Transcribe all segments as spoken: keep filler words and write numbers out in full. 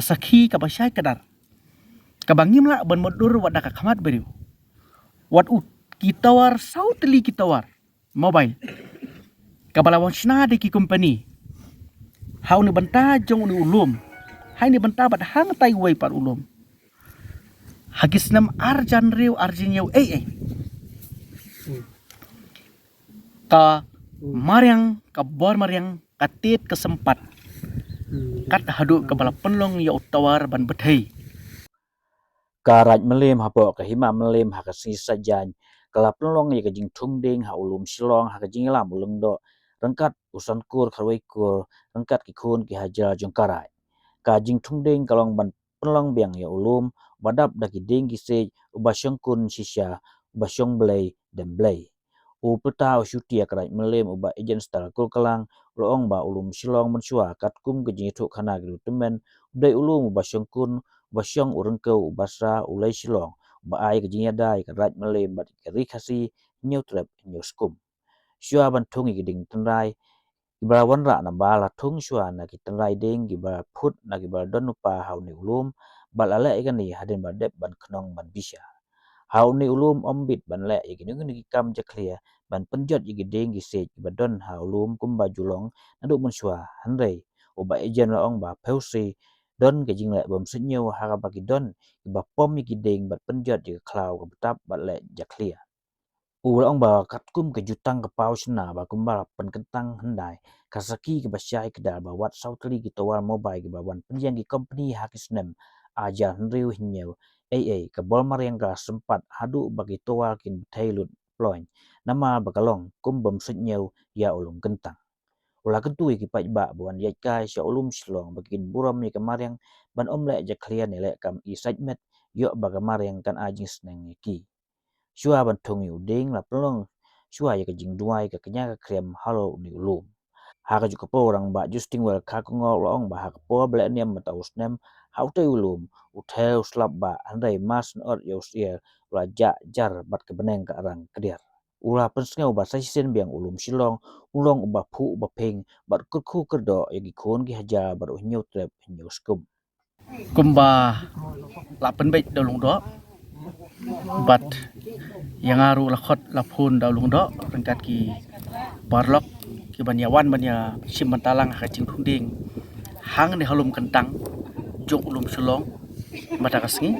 Ka sakhi kaba shai kdar, kaba ngim lah ban mutdur wat da ka khmat briew, wat u ki tower, saw tylli ki tower mobile kaba la wan shna da ki company ha une bynta jong une u lum, ha une bynta bad hangtai uwei pat u lum, ha ki snem arjan riew arjan iew ei ei, ka mariang, ka bor mariang ka tied ka sympat, kat haduh kaba la pynlong ïa u tower ban bthei. Ka Raid Mylliem hapoh ka Hima Mylliem ha ka sngi Saitjaiñ ka la pynlong ïa ka jingthung dieng ha u lum Shillong ha ka jingïalam u Lyngdoh ryngkat u Sankur Kharwei Kur ryngkat ki khun ki hajar jong ka raid. Ka jingthung dieng ka long ban pynlong biang ïa u lum uba dap da ki dieng ki siej, uba shongkun shisha, uba shong blei dem blei. U Pyrta u Shuti ïa ka Raid Mylliem, u Bah Ejenstal Kulkalang, u la ong ba u lum Shillong mynshuwa katkum ka jingïathuhkhana ki riewtymmen, u dei u lum uba shongkun, uba shong u ryngkew, uba sra u lei Shillong, uba ai ka jingïada ïa ka Raid Mylliem bad ïa ka Ri Khasi hynñiew trep hynñiew skum. Shuwa ban thung ïa ki dieng tynrai, kiba la wanrah naba la thung shuwa na ki tynrai dieng kiba la phut na kiba la don lypa ha une u lum, bad la leh ïa kane hadien ba dep ban khnong ban bishar. Ha une u lum ym bit ban leh ïa kino kino ki kam jakhlia ban pynjot ïa ki dieng ki siej kiba don ha u lum kumba ju long naduh mynshuwa, hynrei u Bah Ejen la ong ba phewse don ka jingleh bym suidñiew ha kaba ki don kiba pom ïa ki dieng bad pynjot ïa ka khlaw ka btap bad leh jakhlia. U la ong ba katkum ka jutang ka paw shynna ba kumba la pynkyntang hyndai, ka sakhi kaba shai kdar ba wat saw tylli ki tower mobile kiba wan pynïeng ki company ha ki snem arhajar hynriew hynñiew ei ei, ka bor mariang ka la sympat haduh ba ki tower kin bthei lut ploiñ, namar ba ka long kum bym suidñiew ïa u lum kyntang. U la kyntu ïa ki paidbah ba wan ïaid kai sha u lum Shillong ba kin burom ïa ka mariang ban ym leh jakhlia ne leh kam i sait met, ïoh ba ka mariang kan ai jingsneng ïa ki. Shuwa ban thung ïa u dieng la pynlong shuwa ïa ka jingduwai ka kñia ka khriam halor une u lum. Ha kajuh ka por u Rangbah Justin Welkha Kongor u la ong ba ha ka por ba leh niam mynta u snem ha utei u lum, u ther u slap bah, hynrei mar shen ot ïa u syiar u la jah jar bad ka bneng ka arang kdiar. U la pynsngew ba sa shisien biang u lum Shillong u long uba phuh uba phieng bad kyrkhu kyrdoh ïa ki khun ki hajar bad u hynñiew trep hynñiew skum. Kumba la pynbeit da u Lyngdoh bad ïa nga ruh la khot la phone da u Lyngdoh ryngkat ki paralok ki ban ïa wan ban ïa shim bynta lang ha ka jingthung dieng hangne ha lum kyntang jong u lum Shillong mynta ka sngi.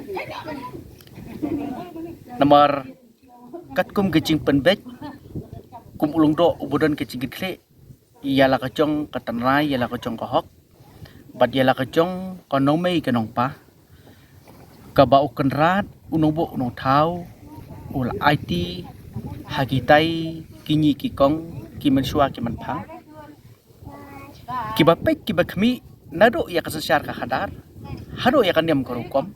Namar katkum ka jingpynbeit kum u Lyngdoh uba don ka jingkitkhlieh ïa la ka jong ka tynrai, ïa la ka jong ka hok bad ïa la ka jong ka nongmei ka nongpa, kaba u Kynrad, u Nongbuh u Nongthaw u la aiti ha kitai ki ñi ki kong, ki mynshuwa ki mynphang, kiba peit kiba khmih naduh ïa ka synshar ka khadar haduh ïa ka niam ka rukom,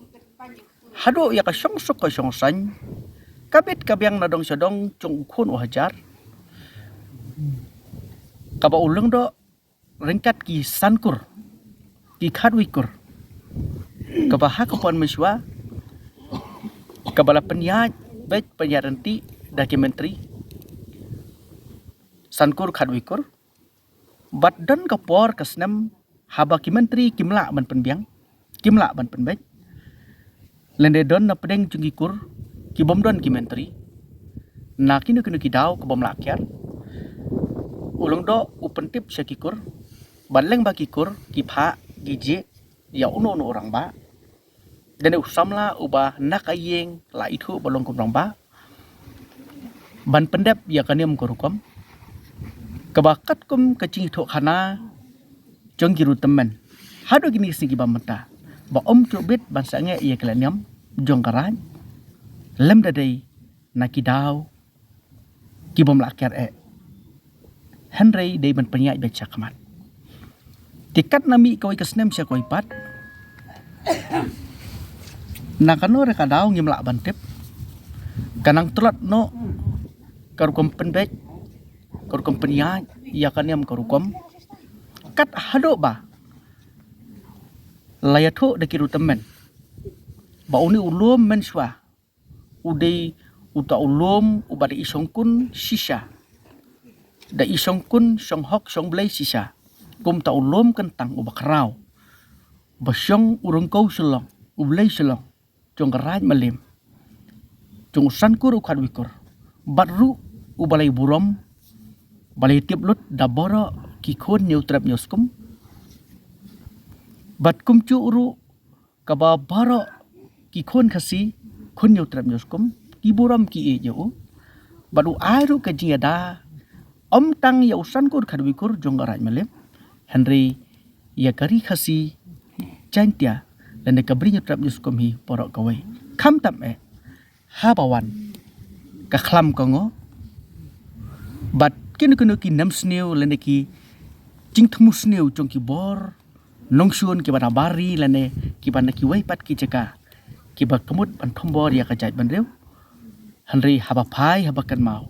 haduh ïa ka shongsuk ka shongsaiñ, ka bit ka biang na dong sha dong jong u khun u hajar, kaba u Lyngdoh ryngkat ki san kur, ki khatwei kur, kaba ha ka por mynshuwa kaba la pynïaid beit pynïaid ryntih da ki myntri san kur khatwei kur. Bad don ka por ka snem haba ki myntri kim lah ban pynbiang, kim lah ban pynbeit. Lane don na pdeng jong ki kur ki bym don ki myntri, na kino kino ki daw ka bym lah kiar, u Lyngdoh u pyntip sha ki kur bad lyngba ki kur ki phah ki jied ïa uno uno u rangbah. Dane u samla uba na ka ïing la ithuh ba long kum rangbah ban pyndep ïa ka niam ka rukom, kaba katkum ka jingïathuhkhana jong ki riewtymmen haduh kine ki sngi kiba mynta, ba ym ju bit ban sangeh ïa ka lehniam jong ka raid lymda dei na ki daw ki bym lah kiar eh, hynrei dei ban pynïaid beit shakhmat. Te katba mih kawei ka snem sha kawei pat, na kano re ka daw ngim lah ban tip, ka nang tlot noh ka rukom pynbeit, ka rukom pynïaid ïa ka niam ka rukom. Kat haduh ba la ïathuh da ki ruh tymmen ba une u lum mynshwa u dei uta u lum uba da i shongkun shisha, da i shongkun shonghok shongblei shisha, kum ta u lum kyntang uba khraw ba shong u ryngkew shlong, u blei shlong jong ka Raid Malim, jong u Sankur u Khatwikur, bad ruh uba la i burom, ba la i tip lut da baroh ki khun Hynñiewtrep Hynñiewskum, bad kumjuh ruh kaba baroh ki khun Khasi, khun Hynñiewtrep Hynñiewskum, ki burom ki ïeit ïa u. Bad u ai ruh ka jingïada ym tang ïa u Sankur Khatwikur jong ka Raid Malim, hynrei ïa ka ri Khasi Jaiñtia lane ka Bri Hynñiewtrep Hynñiewskum hi baroh kawei. Khamtam eh haba wan ka khlam ka ngo bad kino kino ki nemsniew lane ki jingthmu sniew jong ki bor nongshun kiba na bari lane kiba na kiwei pat ki jaka kiba ka mut ban thombor ïa ka jaitbynriew. Hynrei haba phai haba kynmaw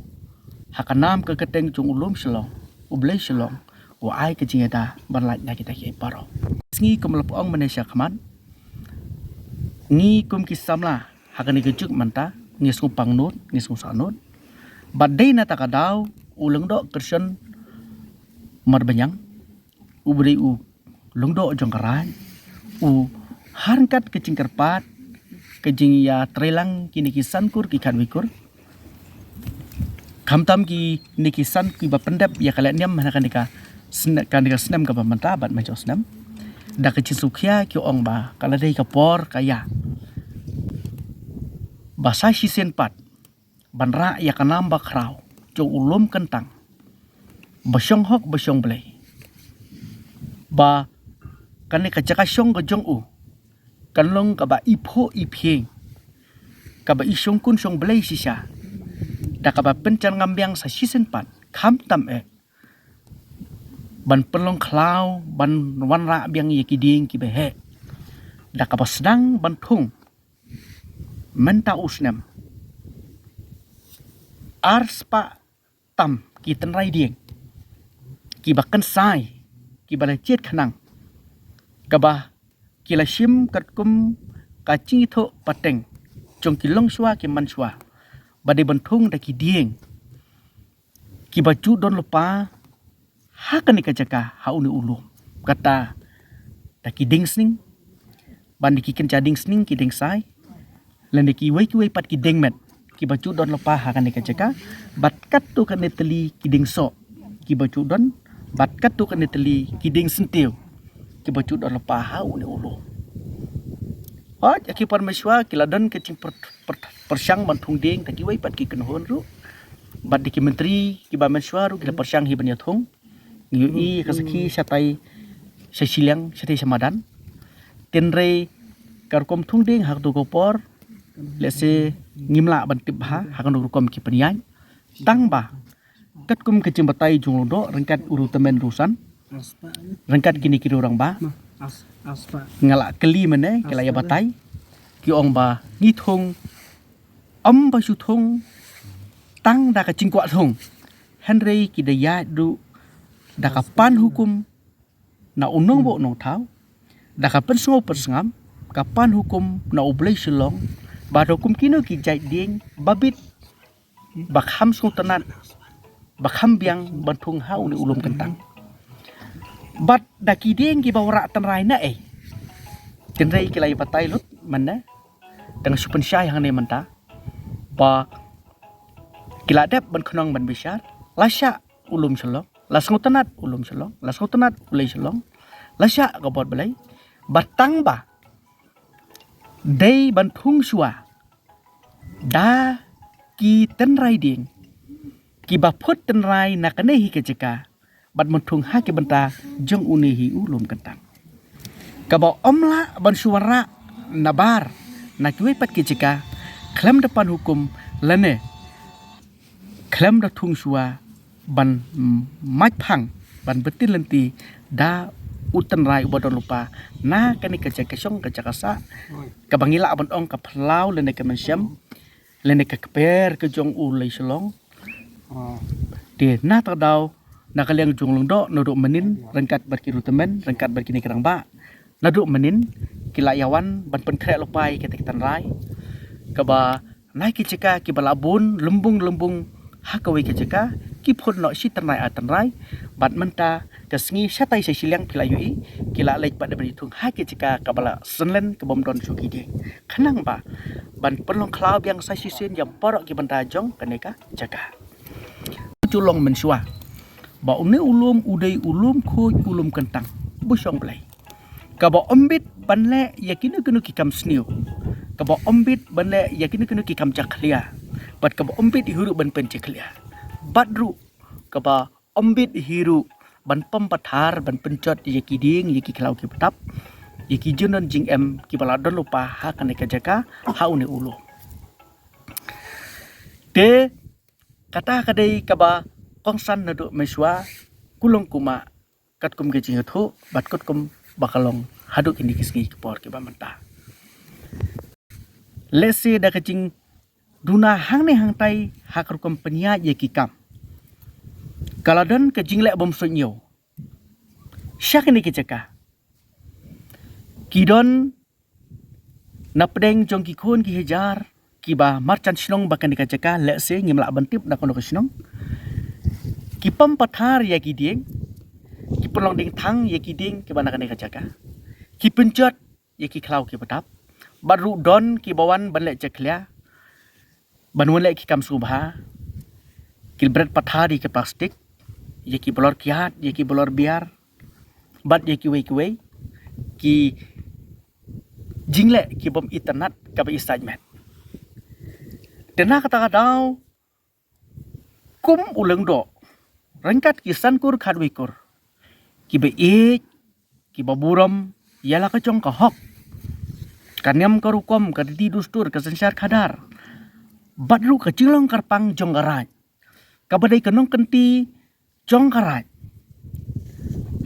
ha ka nam ka kyrteng jong u lum shlong, u blei shlong, u ai ka jingïada ban lait na kita kiei baroh. Sngi kum la pha ong mynne sha khmat, ngi kum ki samla ha kane ka juk mynta ngi sngewpang nud, ngi sngewsah nud. Bad dei na ta ka daw u Lyngdoh Kyrshan Marbaniang, u ba dei u lyngdoh jong ka raid, u ha ryngkat ka jingkyrpad ka jingïatreilang kine ki Sankur ki Khatwikur, khamtam kine ki San kiba pyndep ïa ka lehniam ha kane ka sne-, kane ka snem kaba mynta bad mynjur snem, da ka jingsngewkhia ki ong ba ka la dei ka por ka ïa ba sa shisien pat ban rah ïa ka nam ba khraw jong u lum kyntang ba shong hok ba shong blei, ba kane ka jaka shong ka jong u kan long kaba i phuh i phieng, kaba i shongkun shong blei shisha, da kaba pynjah ngam biang sa shisien pat, khamtam eh ban pynlong khlaw ban wanrah biang ïa ki dieng kiba heh, da kaba sdang ban thung mynta u snem ar spah tam ki tynrai dieng kiba kynsai, kiba la jied khnang, kaba ki la shim katkum ka jingithuh pateng jong ki longshuwa ki manshuwa, ba dei ban thung da ki dieng kiba ju don lypa ha kane ka jaka ha une u lum, kata da ki dieng sning, ban da ki kynja dieng sning, ki dieng sai, lane kiwei kiwei pat ki dieng met kiba ju don lypa ha kane ka jaka, bad katto katne tylli ki dieng soh kiba ju don, bad katto katne tylli ki dieng syntiew kiba ju don lypa ha une u lum. Hooid, ïa ki por mynshuwa ki la don ka jingpyr-, pyr-, pyrshang ban thung dieng da kiwei pat ki kynhun ruh, bad da ki myntri kiba mynshuwa ruh ki la pyrshang hi ban ïa thung. Ngi ïohi ka sakhi shatai sha shiliang, shatai sha madan. Tynrai ka rukom thung dieng ha kato ka por, lehse ngim lah ban tip bha ha kano ka rukom ki pynïaid. Tang ba katkum ka jingbatai jong u Lyngdoh ryngkat u Riewtymmen Riewsan, ryngkat kine ki riew rangbah, nga la kylli mynne, ki la ïa batai, ki ong ba ngi thung ym ba shu thung tang da ka jingkwah thung, hynrei ki da ïaid ruh da ka pan hukum na u nongbuh nongthaw, da ka pynsngew pynsngam, ka pan hukum na u Blei Shillong, bad kum kino ki jait dieng ba bit, ba kham sngewtynnat, ba kham biang ban thung ha une u lum kyntang. Bad da ki dieng kiba wanrah tynrai na ei, tynrai ki la ïa batai lut mynne, tang shu pynshai hangne mynta ba ki la dep ban khnong ban bishar, la shah u lum Shillong, la sngewtynnat u lum Shillong, la sngewtynnat u Blei Shillong, la shah ka bor Blei, ba tang ba dei ban thung shuwa da ki tynrai dieng kiba phut tynrai na kane hi ka jaka, bad mynthung ha ki bynta jong une hi u lum kyntang. Kaba ym lah ban shu wanrah nabar na kiwei pat ki jaka khlem da pan hukum lane khlem da thung shuwa ban mait phang, ban btin lynti da u tynrai uba don lypa na kane ka jaka shong ka jaka sah, kaba ngi lah ban ong ka phyllaw lane ka mynshem lane ka kper ka jong u Blei Shillong. Te na ta daw na ka liang jong u Lyngdoh, naduh mynnin ryngkat bad ki rutemen, ryngkat bad kine ki rangbah, naduh mynnin ki la ïawan ban pynkhreh lypa ïa kata ka tynrai kaba na ki jaka kiba la bun lymbung lymbung ha kawei ka jaka, ki phun noh shi tynrai ar tynrai. Bad mynta ka sngi shatai sha shiliang phi la ïohi ki la leit pat da ban ïathung ha ki jaka kaba la synlen kaba ym don shuh ki dieng, khnang ba ban pynlong khlaw biang sa shisien ïa baroh ki bynta jong kane ka jaka. Ju long mynshuwa ba une u lum u dei u lum khuid, u lum kyntang ba shong Blei, kaba ym bit ban leh ïa kino kino ki kam sniew, kaba ym bit ban leh ïa kino kino ki kam jakhlia, bad kaba ym bit hi ruh ban pynjakhlia, bad ruh kaba ym bit hi ruh ban pynpathar, ban pynjot ïa ki dieng, ïa ki khlaw ki btap, ïa ki jingdon jingem kiba la don lypa ha kane ka jaka, ha une u lum. Te kata ka dei kaba kongsan naduh mynshuwa, kulong kuma, katkum ka jingïathuh bad katkum ba ka long haduh kine ki sngi ki por kiba mynta. Lehse da ka jingduna hangne hangtai ha ka rukom pynïaid ïa ki kam, ka la don ka jingleh bym suidñiew sha kine ki jaka. Ki don na pdeng jong ki khun ki hajar kiba marjan shnong ba kane ka jaka, lehse ngim lah ban tip na kano ka shnong, ki pynpathar ïa ki dieng, ki pynlong diengthang ïa ki dieng kiba na kane ka jaka, ki pynjot ïa ki khlaw ki btap, bad ruh don kiba wan ban leh jakhlia, ban wan leh ki kam sngewbha, ki bret pathar ïa ki plastik, ïa ki balor kiad, ïa ki balor biar, bad ïa kiwei kiwei ki jingleh ki bym itynnad kaba isaid met. Te na kata ka daw, kum u Lyngdoh, ryngkat ki san kur khatwei kur kiba ïeit, kiba burom ïa la ka jong ka hok, ka niam ka rukom, ka riti dustur, ka synshar khadar, bad ruh ka jinglong kyrpang jong ka raid, kaba dei ka nongkynti jong ka raid,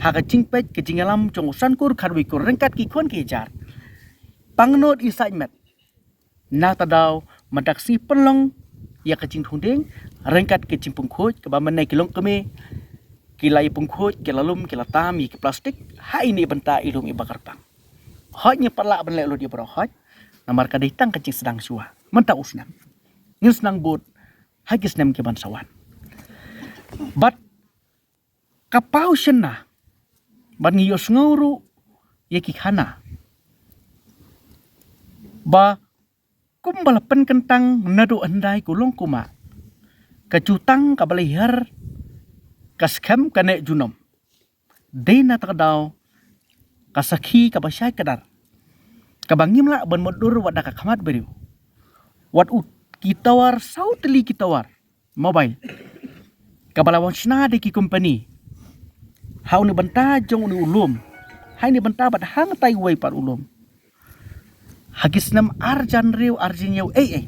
ha ka jingpeit ka jingïalam jong u san kur khatwei kur ryngkat ki khun ki hajar, pangnud isaid met. Na kata daw mynta ka sngi pynlong ïa ka jingdhung dieng ryngkat ka jingpynkhuid, kaba mynne ki longkmie ki la ïa pynkhuid, ki la lum, ki la tam ïa ki plastik ha ine i bynta i lum iba kyrpang. Hooid, ngi pat lah ban leh lut ïa baroh, hooid, namar ka dei tang ka jingsdang shuwa mynta u snem. Ngin sdang bud ha ki snem ki ban sa wan. Bad ka paw shynna, bad ngi ïohsngew ruh ïa ki khana ba kumba la pynkyntang naduh hyndai, ko long ko mah, ka jutang kaba la hiar ka skhem ka neh junom. Dei na kata ka daw ka sakhi kaba shai kdar, kaba ngim lah ban mutdur wat da ka khmat briew, wat u ki tower, saw tylli ki tower mobile, kaba la wan shna da ki company ha une bynta jong une u lum, ha une bynta bad hangtai uwei pat u lum, ha ki snem arjan hynriew, arjan hynñiew, ei ei,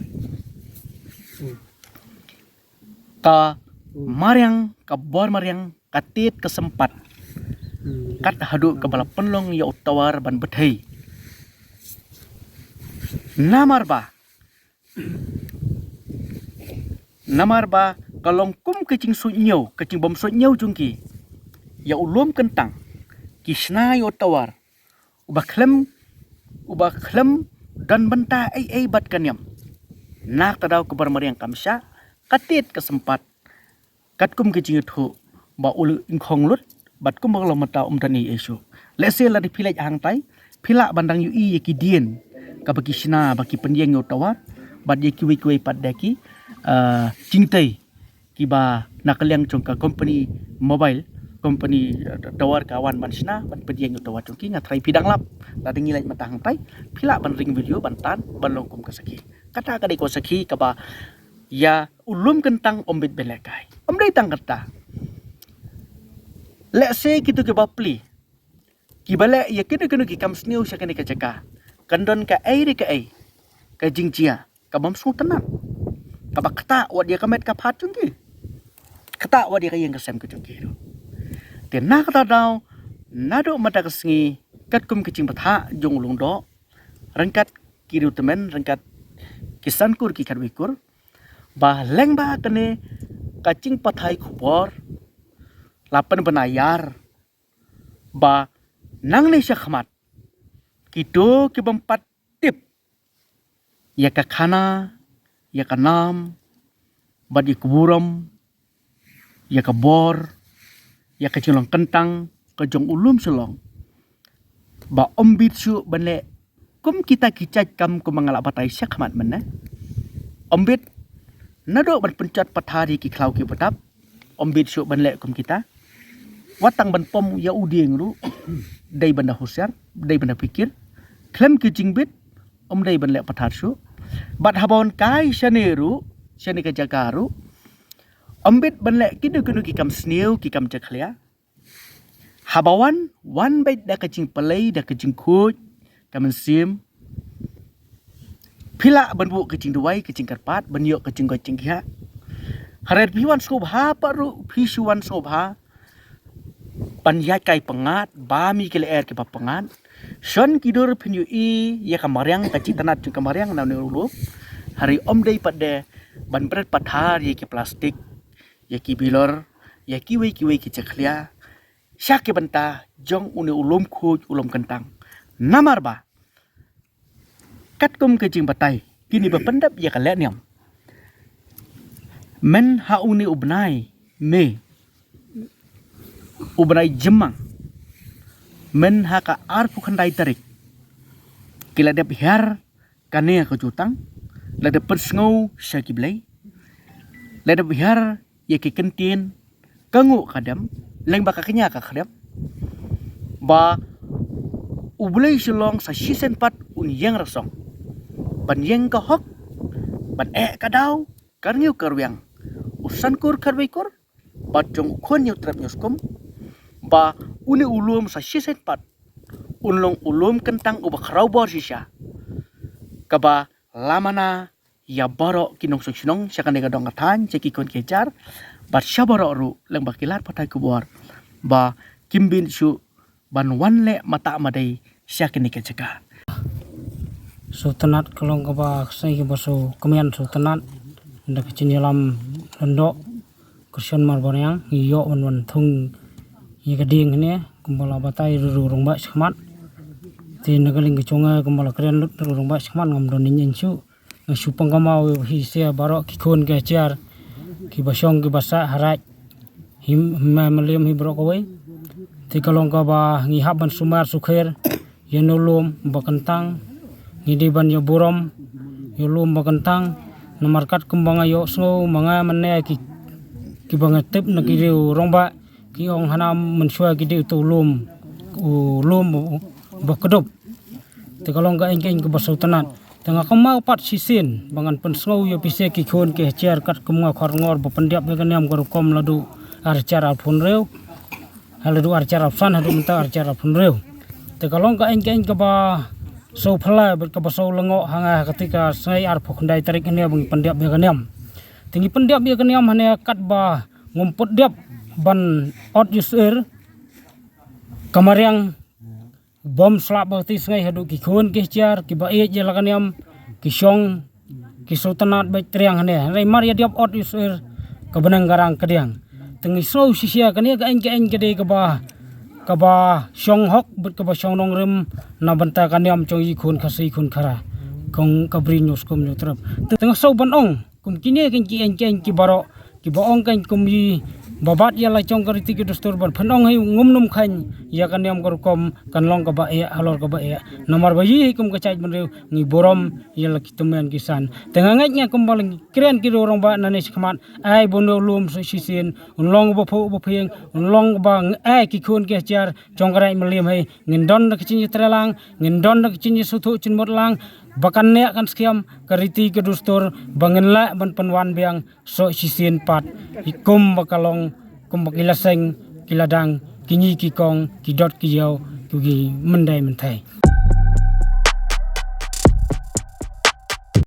ka mariang, ka bor mariang ka tied ka sympat, kat haduh kaba la pynlong ïa u tower ban bthei. Namar ba, namar ba ka long kum ka jingsuidñiew, ka jingbym suidñiew jong ki ïa u lum kyntang, ki shna ïa u tower uba khlem, uba khlem don bynta ei ei bad ka niam. Na kata daw ka bor mariang kam shah, ka tied ka sympat, katkum ka jingïathuh ba u la ingkhong lut, bad kumba ka long mynta um don ei ei shuh. Lehse lada phi leit hangtai, phi lah ban dang ïohi ïa ki dien kaba ki shna ba ki pynïeng ïa u tower, bad ïa kiwei kiwei pat de ki, eh, jingtei kiba na ka liang jong ka company mobile, company, eh, tower ka wan ban shna ban pynïeng ïa u tower jong ki. Nga tharai phi dang lap, lada ngi leit mynta hangtai, phi lah ban ring video ban tan ban long kum ka sakhi. Kata ka dei ka sakhi kaba ïa u lum kyntang ym bit ban lehkai. Ym dei tang kata, lehse kito kiba plie, kiba leh ïa kino kino ki kam sniew sha kane ka jaka, kan don kaei re kaei ka jingjia kabym sngewtynnad, kaba ktah wat ïa ka met ka phad jong ki, ktah wat ïa ka ïing ka sem ka jong ki ruh. Te na kata daw, naduh mynta ka sngi, katkum ka jingbthah jong u Lyngdoh ryngkat ki riewtymmen, ryngkat ki san kur ki khatwei kur, ba lyngba kane ka jingpathai khubor, la pynbna ïar ba nangne shakhmat kito ki bym pat tip ïa ka khana, ïa ka nam, bad ïa ka burom, ïa ka bor, ïa ka jinglong kyntang ka jong u lum Shillong, ba ym bit shuh ban leh kum kita ki jait kam kumba nga la batai shakhmat mynne. Ym bit naduh ban pynjot pathar ïa ki khlaw ki btap, ym bit shuh ban leh kum kita. Wat tang ban pom ïa u dieng ruh, dei ban da husiar, dei ban da pyrkhat. Khlem ki jingbit, ym dei ban leh pathar shuh. Bad haba wan kai shane ruh, shane ka jaka ruh, ym bit ban leh kino kino ki kam sniew, ki kam jakhlia. Haba wan, wan beit da ka jingpalei, da ka jingkhuid, ka mynsiem. Phi lah ban buh ka jingduwai, ka jingkyrpad, ban ïoh ka jingkoit jingkhiah. Hynrei phi wan sngewbha pat ruh, phi shu wan sngewbha ban ïaid kai pyngngad, bam ïa ki lyer kiba pyngngad. Shon ki dur phin ïohi ïa ka mariang, ka jingtynnad jong ka mariang na une u lum. Hynrei ym dei pat de ban bret pathar ïa ki plastik, ïa ki bilor, ïa kiwei kiwei ki jakhlia sha ki bynta jong une u lum khuid, u lum kyntang. Namar ba katkum ka jingbatai kine ba pyndep ïa ka lehniam, mynha une u bnai May, u bnai Jymmang, mynha ka arphew khyndai tarik, ki la dep hiar kane ka jutang, la dep pynsngew sha ki blei, la dep hiar ïa ki kyntien, ka nguh ka dem, lyngba ka kñia ka khlem, ba u Blei Shillong sa shisien pat un ïeng rasong ban ïeng ka hok, ban eh ka daw, ka rngiew ka rwiang, u san kur khatwei kur bad jong u khun Hynñiewtrep Hynñiewskum, ba une u lum sa shisien pat un long u lum kyntang uba khraw bor shisha, kaba la mana ïa baroh ki nongshong shnong sha kane ka dong ka thaiñ, sha ki khun ki hajar, bad sha baroh ruh lyngba ki lad pathai khubor, ba kim bit shuh ban wan leh mata madei sha kane ka jaka. Sngewtynnat ka long kaba, ka sngi kaba sngewkmen sngewtynnat da ka jingïalam lyngdoh, kyrshan marwei ngi ïoh wan wan thung ïa ka dieng hangne, kumba la batai ruh u rangbah shakhmat. Te na ka liang ka jong nga, kumba la kren lut ruh u rangbah shakhmat, ngam don ïing shuh. Nga shu pyngamai ïa phi sha baroh ki khun ki hajar, kiba shong kiba sah ha raid, hima, hima mylliem hi baroh kawei. Te ka long kaba ngi hap ban sumar sukher ïa une u lum ba kyntang. Ngi dei ban ïa burom ïa u lum ba kyntang. Namar katkum ba nga ïohsngew ma nga mynne, ki, kiba nga tip na ki riew rangbah, ki ong hana mynshuwa ki dei uto u lum, u lum ba kdup. Te ka long ka aiñ ka aiñ kaba sngewtynnat. Te nga kynmaw pat shisien ba ngan pynsngew ïa phi sha ki khun ki hajar, katkum nga Khorngor ba pyndiap ïa ka niam ka rukom naduh arhajar arphew hynriew, ha, naduh arhajar arphew san haduh mynta arhajar arphew hynriew. Te ka long ka aiñ ka aiñ kaba sngewphylla bad kaba sngew lyngngoh ha nga, ha kata ka sngi arphew khyndai tarik hangne ba ngi pyndiap ïa ka niam. Te ngi pyndiap ïa ka niam hangne katba ngim pat dep ban ot ïa u syiar, ka mariang bym slap ba kata ka sngi haduh ki khun ki hajar kiba ïeit ïa la ka niam ki shong ki sngewtynnat bad triang hangne. Hynrei mar ïa dep ot ïa u syiar, ka bneng ka rang kadiang. Te ngi sngew shisha kane ka aiñ ka aiñ ka dei kaba, kaba shong hok bad kaba shong nongrim na bynta ka niam jong i khun Khasi khun Khara, kong ka Bri Hynñiewskum Hynñiewtrep. Te nga sngew ban ong kum kine ki aiñ ki aiñ ki aiñ ki baroh, kiba ong ka aiñ kum i ba bat ïa la jong ka riti ka dustur, ban pynong hi ngum num khaiñ ïa ka niam ka rukom, kan long kaba eh halor kaba eh. Namar ba i hi kum ka jaitbynriew ngi burom ïa la ki tymmen ki san. Te nga ngeit nga kumba la ngi kren ki riew rangbah nangne shakhmat, ai ba une u lum sa shisien un long ba phuh ba phieng, un long ba ng-, ai ki khun ki hajar jong ka raid Mylliem hi, ngin don da ka jingïatreilang, ngin don da ka jingïasngewthuh jingmut lang, ba kan neh kan skhem ka riti ka dustur, ba ngin lah ban pynwan biang soh shisien pat, i kum ba ka long, kum ba ki la seng, ki la dang, ki ñi ki kong, ki dot ki ïew, ki, ki myndai mynthei.